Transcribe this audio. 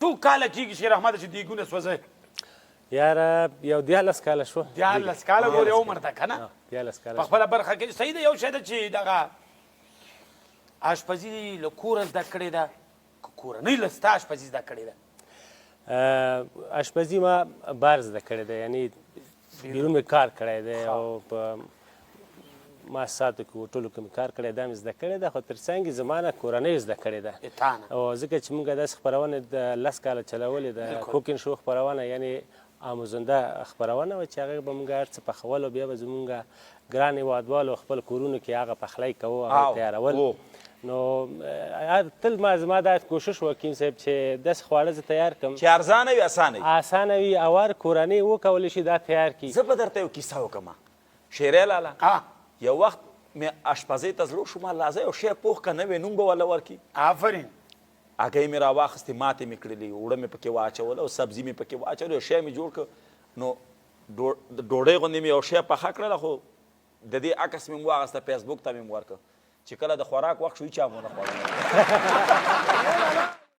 څو کاله کېږي شیر احمد چې دیګونه سوځوې؟ یاره یو 13 کاله شو. 13 کاله ګورې عمر ده که نه؟ 13 کاله. په خپله برخه کې صحیح ده. یو شی ده چې دغه آشپزي له کوره زده کړې ده که کورنۍ له ستا آشپزي زده کړې ده؟ آشپزي ما بار زده کړې ده، یعنی بیرون مې کار کړی دی او په مؤسساتو کې، هوټلو کې مې کار کړی، دا مې زده کړې ده. خو تر څنګ یې زما نه کورنۍ زده کړې ده، او ځکه چې موږ داسې خپرونه د 10 کاله چلولې ده، کوکینګ شو خپرونه، یعنی آموزنده خپرونه وه چې هغه به موږ هر څه پخول او بیا به زموږ ګران هېوادوالو خپل کورونو کې هغه پخلی کوو، هغه تیارول. نو تل ما زما دا کوشش و حکیم صاحب چې داسې خواړه زه تیار کړم چې ارزانه وي، اسانه وي، اسانه وي او هر کورنۍ وکولی شي دا تیار کړي. زه به درته یو کیسه وکړم شیری لالا. یو وخت مې اشپزۍ ته زړه شو، ما لا زه یو شی پوخ که نوی نوم به وله ورکړي. آفرین. هګۍ مې راواخیستې، ماتې مې کړلې، اوړه مې پکې واچول او سبزي مې پکې واچول، یو شی مې جوړ کړ. نو ډوډۍ غوندې مې یو شی پخه کړله، خو د دې عکس مې هم واخیسته، فیسبوک ته مې هم ورکړ. چې کله د خوراک وخت شو، هیچا مو نه خوړل.